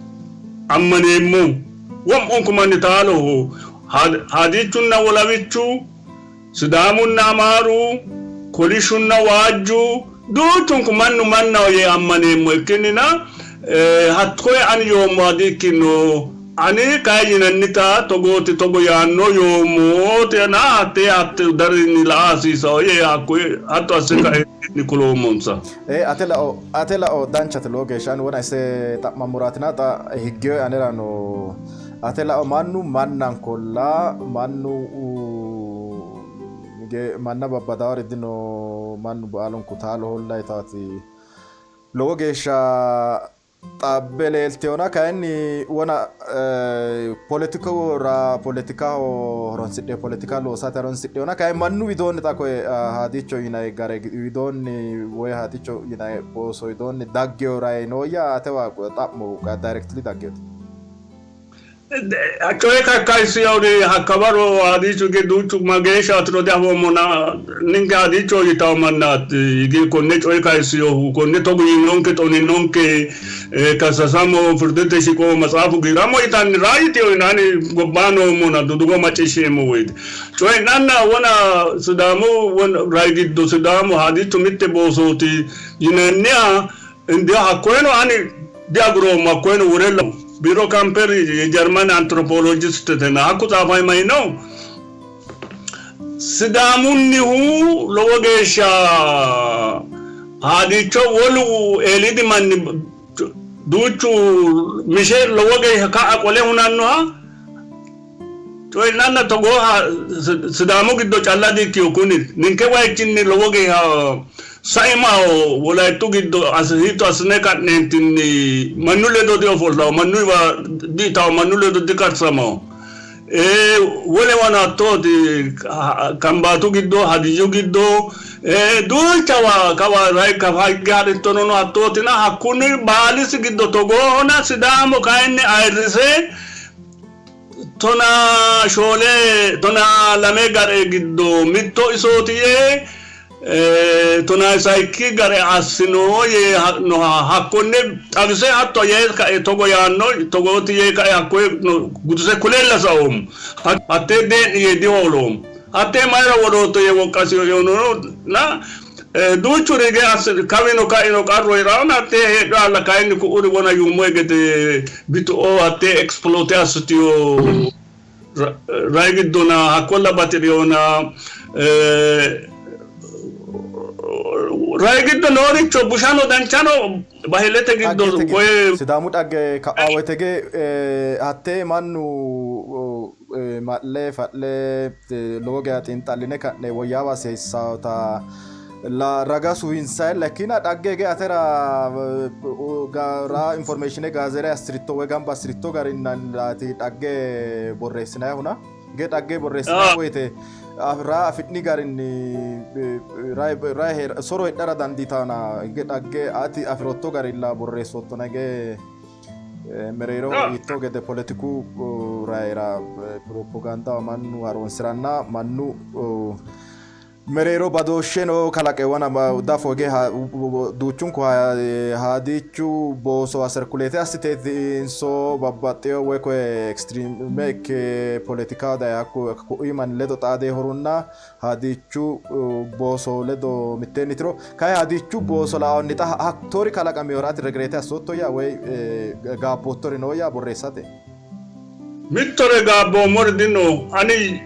ammaneemmohu. Wo'munku manni taaloho. Hadichunna Wolawichu, Sidaamunna Amaaru, kolishshunna waajju, duuchunku mannu mannaho yee ammaneemmo ikkinnina hakkoye ani yoommoha di''ikkino. Ani kayi yinannita togooti togo yaanno yoommootena hattee hatte darinni la'a hasiisanno yee hakkoye hatto asse kaeentinni kuloommonsa. Ee, ate lao, ate lao danchate lowo geeshsha. Ani wona ise xa'mammoraatina xa higgiyoe anerano ate lao mannu mannankolla mannu hige manna babbadaawori dino mannu baalunku taaloholla yitaati lowo geeshsha xabbe leelteona kayinni wona poletikura poletikaho horonsidhe poletika loosate horonsidheona kayinni mannu widoonni xa koye haadicho yinay gare widoonni woy haadicho yinay booso widoonni daggeyo rayi nooyya atewa xa'mo directly daggeyote. Coye kakkayissiyori hakkawaro hadiichu hige duuchu mageeshshaatiro diafoommona ninke hadiicho yitawo mannaati hige konne coye kayissinohu konne togo yiinonke xoninonke kassasamo firdete shiqo matsaafu giiramo yitanni raa yitiyo yinani gobbaa noommona duduwo macciishsheemmo woyte coyi'nanna wona Sidaamu rai giddo Sidaamu hadiichu mitte boosooti yinanniha Indiya hakkoyeno ani diaguroommo, hakkoyeno worella Biiro Kamperi ye Jarmane anthropologist-tena hakku xaafay mayino Sidaamunnihu lowo geeshsha haadiicho wolu eeliidi manni duuchu mishe lowo geeshsha ka'a qole hunannoha coyi'nanna togooha Sidaamu giddo calla di-ikkino kuni ninke wayichinni lowo geeshsha saimaho Wolayittu giddo hiitto assine ka'neentinni mannu ledo diofollawo, mannuyiwa di''itawo, mannu ledo dikarsamawo. Wolewano hattooti Kambaatu giddo, Hadiyyu giddo duuchawa kawa rayi kafa higge ha'rittonono hattootina hakkunni baalisi giddo togoohona Sidaamo kayinni ayirrise 14 12 ga're giddo mitto isooti yee tonaa sayikki ga're assino yee noha hakkonne xawise hatto yee kae togo yaanno togooti yee kae hakkoye gudise kuleella saoommo. Hattee dee'ni yee dihooloommo. Hattee mayira worootto yee woqqasino na duuchu rige kawino kaino qarru hee'raona hattee heedho alla kayinni ku'uri wona yuummo gede bituo hattee exploite assitiyo rai giddona hakkolla bati'riyona rai giddo nooricho bushano danchano bahilete giddo koye Sidaamu dhagge ka'a woyte ge hattee mannu ma'le fa'le lowo geya xiinxalline ka'ne woyyaawa seessaota la raga suwinsayilla ikkina dhagge ge atera ra information gaazere assiritto woy gamba assiritto garinnaati dhagge borreessinayihuna ge dhagge borreessinay woyte ra afi'ni garinni ra soro hedhara dandiitana ge dhagge ati afirotto garilla borreessoottona ge mereeroho hiittoo gede poletiku rayira piropogaandaho mannu haroonsiranna mannu mereero badooshsheno kalaqewana dafo hige duuchunku haadiichu boosowa serkuleete assiteetinso babbaxxeyo woy koye ekstiriime ikke poletika daye hakku ku'uyi manni ledo xaadee horunna haadiichu booso ledo mitteenni tiro kayi haadiichu booso laonni xa hattoori kalaqamihora ati regireete assootto yaa woy gaabboottori noo yaa borreessate. Mittore gaabboommori dino. Ani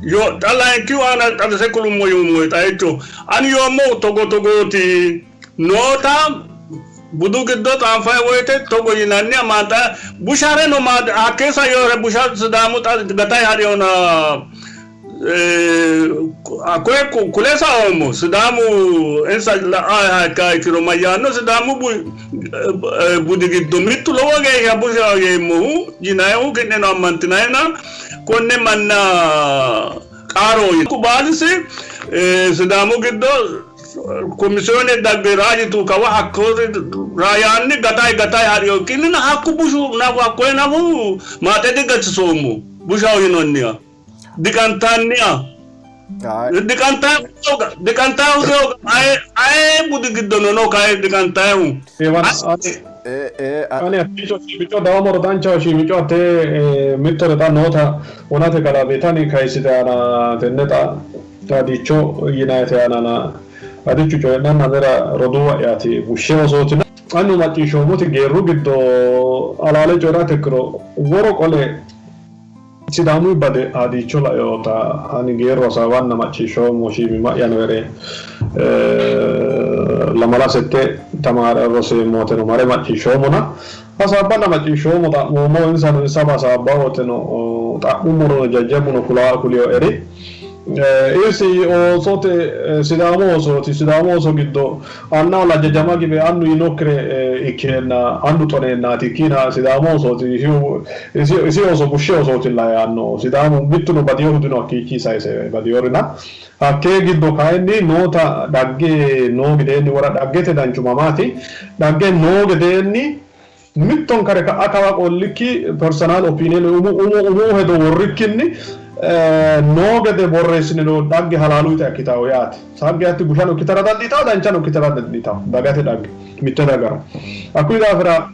yo xa layinkihu aana xawise kulummo yuummo xaicho. Ani yoommohu togo togooti noota budu giddo xaanfay woyte togo yinanni amaanxa bushareno hakkeessa yoore busha Sidaamu xa gatay ha'riyona hakkoye kule saoommo. Sidaamu insa la''a ikka ikkiro mayyaanno Sidaamu budi giddo mittu lowo geeshsha bushaho yeemmohu yinayihu ki'neno ammantinayina konne manna qaaro baalisi Sidaamu giddo komisyoone dagge raajitu kawa hakko raayaanni gatay gatay ha'riyo ikkinnina hakku bushu nafu hakkoye nafu maaxe digatisoommo bushaho yinanniha. Diqantanniha. Diqantahu aye budi giddono no kayi diqantahu. Ani hakkiicho shiimico dawamoro danchaho shiimico hatte mittore xa noota wonate galabeetani kayisite aana tenne xa hadicho yinayite aanana hadichu coyi'nanna anera roduuwa'yaati bushshe osootina. Annu macciishshoommoti geerru giddo halaale coyi'rate ikkiro woro qole Sidaamu bade hadiicho laeota ani geerru hasaawanna macciishshoommo shiimima'yano hee're lamala sette tamaare roseemmo woteno mare macciishshoommona hasaabbanna macciishshoommo xa'moommo insano insawa hasaabba woteno xa'mummorono jajjabbuno kulaa kulioeri Isi oosote Sidaamu oosooti. Sidaamu ooso giddo annaho lajjajama giwe annu yiinokkire ikkeenna annu xoneennaati ikkiina Sidaamu oosooti. Isi ooso bushshe oosootilla yaanno. Sidaamu mittuno badinohu dino hakkiichii sayise badiyorina. Hakkee giddo kayinni noota dhagge noo gedeenni wora dhaggete danchumamaati. Dhagge noo gedeenni mittonkare ka'a kawa qollikki personal opinion umu umu umu hedo worrikkinni noo gede borreessiniro dhagge halaaluyita ikkitawo yaate. Dhagge hatti bushano ikkitara dandiitawo danchano ikkitara dandiitawo dagate dhagge mitte dagara. Hakkuyi daafira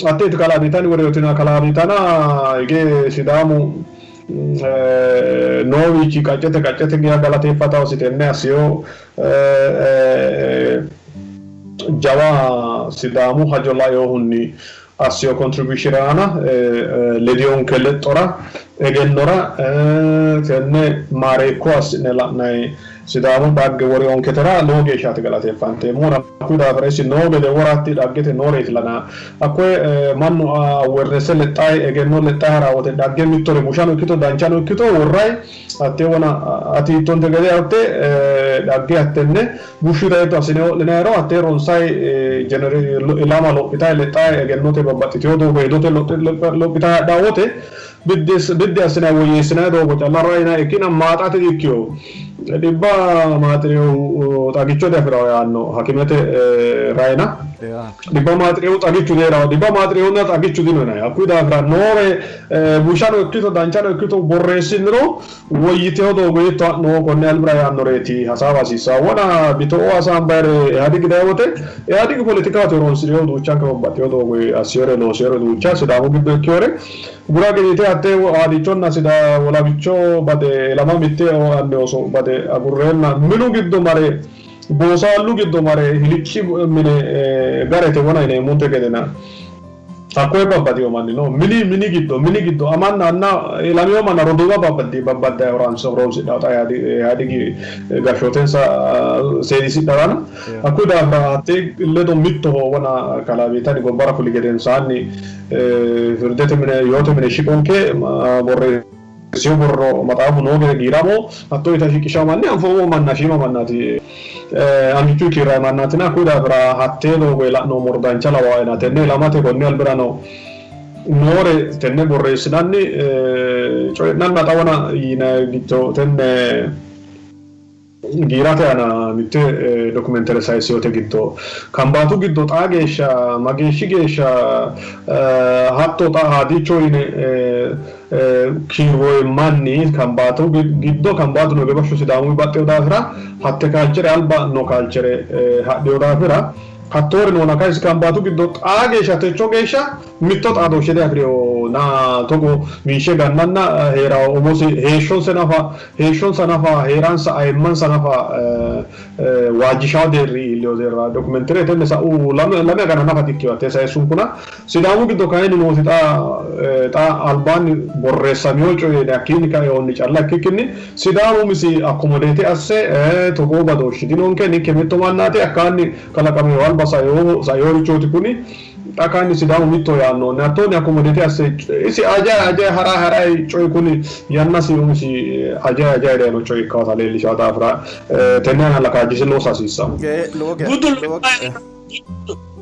hatteeti kalaa woreyotina kalaa Biitana hige Sidaamu noowiichi qaccete qaccete geya galateeffatawosi tenne assiyo jawa Sidaamu hajo lainohunni assino contribution aana ledinonke lexxora egennora tenne maareekko assi'ne la'nanni Sidaamu dhagge worinonketera lowo geeshshaati galateeffanteemmohu. Hakkuyi daafira isi noo gede woratti dhaggete nooreeti lana hakkoye mannu awareness lexxayi egenno lexxayi ha'ra wote dhagge mittore bushano ikkito danchano ikkito worrayi Hattee wona ati yiittonte gede hatte dhagge hattenne bushshu tayiito assine ho'linayiro hattee ronsayi ilama lophitayi lexxayi egennote babbaxxitewo doogo hedote lophitayi hadhawo wote biddi assinayi woyyeessinayi doogo calla rayinayi ikkina maaxate di-ikkiwo. Dhibba maaxi'rinohu xagicho diafi'rawo yaanno hakimete rayina. Dhibba maaxi'rinohu xagichu dihee'rawo, dhibba maaxi'rinohunna xagichu dino yinanni. Hakkuyi daafira noore bushano ikkito danchano ikkito borreessiniro woyyitino doogo hiitto ha'no konni albira yaannoreeti hasaawa hasiissanno. Wona bito'o hasaambayire Ihadigi dayi wote Ihadigi poletikaati horonsi'rinohu duuchanka babbaxxino doogoyi assiyore loosiyore duucha Sidaamu giddo ikkiyore Gurage yite Hatte Haadichonna Sida Wolabicho bade ilama mitte anni ooso bade agurreenna minu giddo mare boosaallu giddo mare hilicci mine garete wona yineemmonte gedena hakkoye babbadino manni no. Mini mini giddo mini giddo amanna anna ilamino manna roduuwa babbaddi babbaddayi horonsidhanno xa Ihaadigi gashshootensa seedisidharana. Hakkuyi daafira hattee ledo mittoho wona kalaa Beetani gobbara fuli gedensaanni firdete mine yoote mine shiqonke borreessino borro maxaafu noo gede giiramo hatto yita shiqishawo manni anfoommo manna shiima mannaati. Angichu kiirranni mannaatina hakkuyi daafira hattee doogoyi la'noommoro dancha lawaena tenne ilamate konni albirano noore tenne borreessinanni coyi'nanna xawana yinanni giddo tenne giirate aana mitte dokumentere sayissinote giddo Kambaatu giddo xaa geeshsha mageeshshi geeshsha hatto xa Haadicho yine kiirroyi manni Kambaatu giddo Kambaatu no bashsho Sidaamu baxxino daafira hatte kaalchere alba no kaalchere hadhino daafira hattoori noona kayisi Kambaatu giddo xaa geeshsha techo geeshsha mitto xaadooshshe diafi'rino na togo minshe gannanna hee'rawo umosi heeshshonse nafa heeshshonsa nafa hee'ransa ayimmansa nafa waajjishawo deerri iillino deerra dokumentere tenne sa'u lame agana nafa dikkino hattee sayissunkuna Sidaamu giddo kayinni nooti xa xa albaanni borreessamino coyi hakkiinni kainohunni calla ikkikkinni Sidaamu umisi akkomodeete asse togoo badooshshi dinonke ninke mitto mannaati hakkaanni kalaqamino alba sainorichooti kuni xa kayinni Sidaamu mittoho yaannohunni hattonni akkomodeete asse isi ajayi ajayi harayi harayi coyi kuni yannasi umisi ajayi ajayi dayino coyi ikkawota leellishawo daafira tenne aana kaajjishe loosa hasiissanno.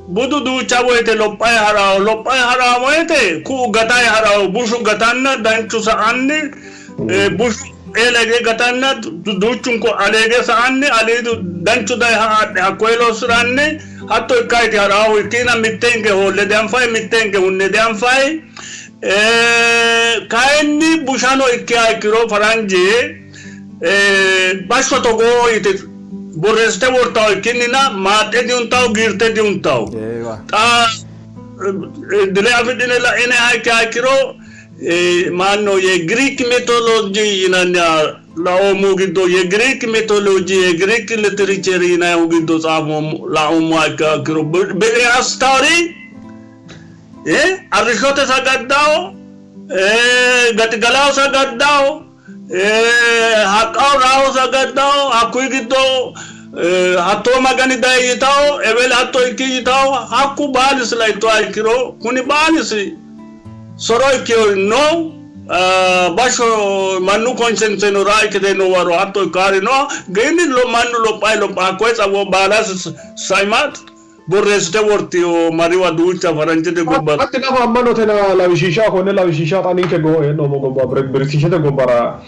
Budu duucha woyte lophayi ha'rawo, lophayi ha'rawo woyte ku'u gatayi ha'rawo, bushu gatanna danchu sa'anni, bushu eela hige gatanna duuchunku aleege sa'anni, aliidu danchu daye adhe hakkoye lossi'ranni hatto ikkayti ha'rawohu. Ikkina mitte hinge hoolle dianfayi, mitte hinge hunne dianfayi. Kayinni bushano ikkiha ikkiro faranji bashsho togoo yite borreessite wortawo ikkinnina maaxxe dihuntawo, giirte dihuntawo. Xa dile afidhine la'iniha ikkiha ikkiro maanno ye Greek mythology yinanniha laoommohu giddo ye Greek mythology ye Greek literature yinannihu giddo xaafoommo laoommoha ikkiha ikkiro bire astaari arrishshote sagaddawo, gaxigalaho sagaddawo, Haqqaho raaho sagaddaho, hakkuyi giddo hattoo magani dayi yitawo, eweli hatto ikki yitawo, hakku baalisi laittoha ikkiro kuni baalisi soro ikkinori no. Bashsho mannu konsenseno raa ikkite noo waro hatto ikkaari no. Gini mannu lophayi lopha hakkoye xawo baalasi saima borreessite wortino mariwa duucha faranjete gobba. Hatti nafa ammanote lawishshiisha konne lawishshiisha xa ninke hee'noommo gobba Biritishete gobbara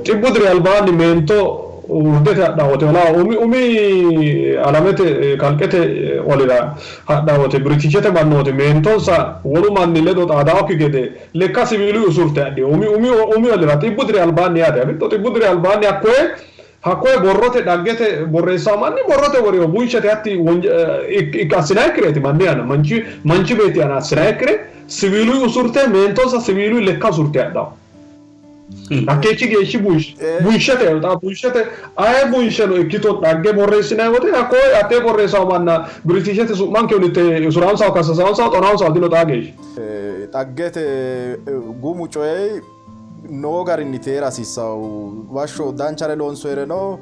xibbu diri albaanni meento urdete hadhanno wote ola umi umi alamete kalqete olira hadhanno wote Biritishete mannooti meentonsa wolu manni ledo xaadaannokki gede lekka siwiiluyi usurte hadhino umi umi umi olira xibbu diri albaanni yaate afitto xibbu diri albaanni hakkoye Hakkoye borrote dhaggete borreessanno manni borrote worino bunshete hatti assinannikkireeti manni aana manchi manchi beetti aana assinannikkire siwiiluyi usurte meentonsa siwiiluyi lekka usurte hadhanno. Hakkeeshshi geeshshi bunshete xa bunshete aye bunsheno ikkito dhagge borreessinanni wote hakkoye hattee borreessanno manna Biritishete su'manke hunite usuransaho kassasansaho xonansaho dino xaa geeshsha. Dhaggete gumu coyi noo garinni teera hasiissanno. Bashsho danchare loonsoyireno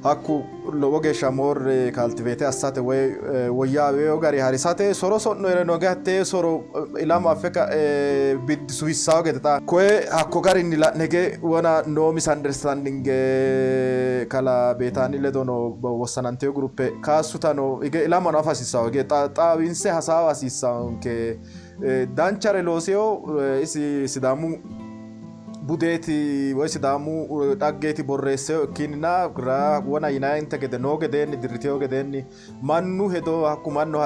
hakku lowo geeshsha moorre kaltiveete assate woy woyyaaweyo gari harisate soro so'noyireno hattee soro ilama affe ka'e biddi suwissawo gede xa koye hakko garinni la'ne hige wona noo misunderstanding kalaa Beetaani ledo no wossananteyo guruppe kaassutano hige ilamano afa hasiissawo hige xawinse hasaawa hasiissawonke. Danchare looseo isi Sidaamu budeeti woy Sidaamu dhaggeeti borreesseo ikkinnina wona yinayinte gede noo gedeenni dirriteo gedeenni mannu hedo hakku mannu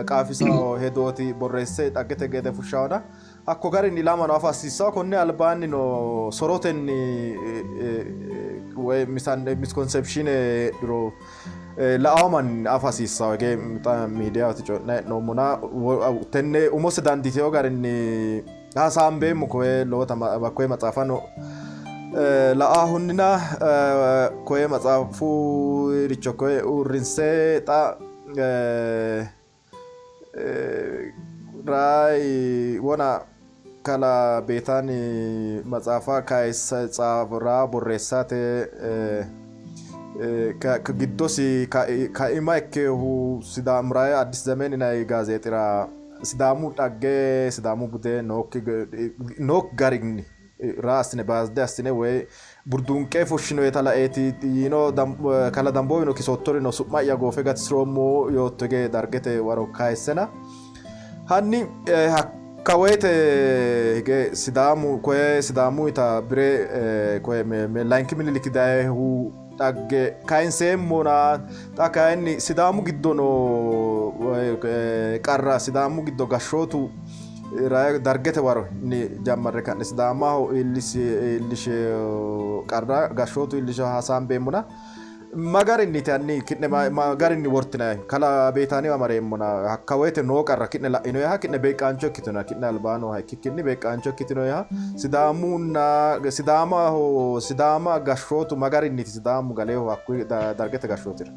qaafisao hedooti borreesse dhaggete gede fushshaona hakko garinni ilamano afa hasiissanno. Konni albaanni no sorotenni woy misconception heedhuro la'awo manni afa hasiissanno. Hige xa miidiyahooti coyi'nanni hee'noommona tenne umose dandiitino garinni Hasaambeemmo koye lowota koye maxaafano la''ahunnina koye maxaafu richo koye uurrinse xa Rayi wona kala Beetaani maxaafa kayissa raa borreessate giddosi kaima ikkehu Sidaamu Rayi Addis Zemen yinanni gaazeexira Sidaamu dhagge Sidaamu bude nookki garinni raa assine baasde assine woy burduunqe fushshinoyeta laeeti yiino. Kala Damboowino kisoottori no, su'ma'ya goofe gatisiroommo yootto hige Dargete waro kayissena hanni hakka woyte hige Sidaamu koye Sidaamuyita bire koye layinki Miniliki dayehu dhagge kayinseemmona, xa kayinni Sidaamu giddo noo qarra, Sidaamu giddo gashshootu Dargete waro ni jammarre ka'ne Sidaamaho iillishe qarra, gashshootu iillishe hasaambeemmona, ma garinniiti hanni ki'ne ma garinni wortinayi? Kalaa Beetaaniwa mareemmona, hakka woyte noo qarra ki'ne la'inoyiha, ki'ne beeqqaancho ikkitinoyiha, ki'ne albaa nooha ikkikkinni beeqqaancho ikkitinoyiha, Sidaamunna Sidaamaho Sidaama gashshootu ma garinniiti Sidaamu galeehu hakkuyi Dargete gashshootira?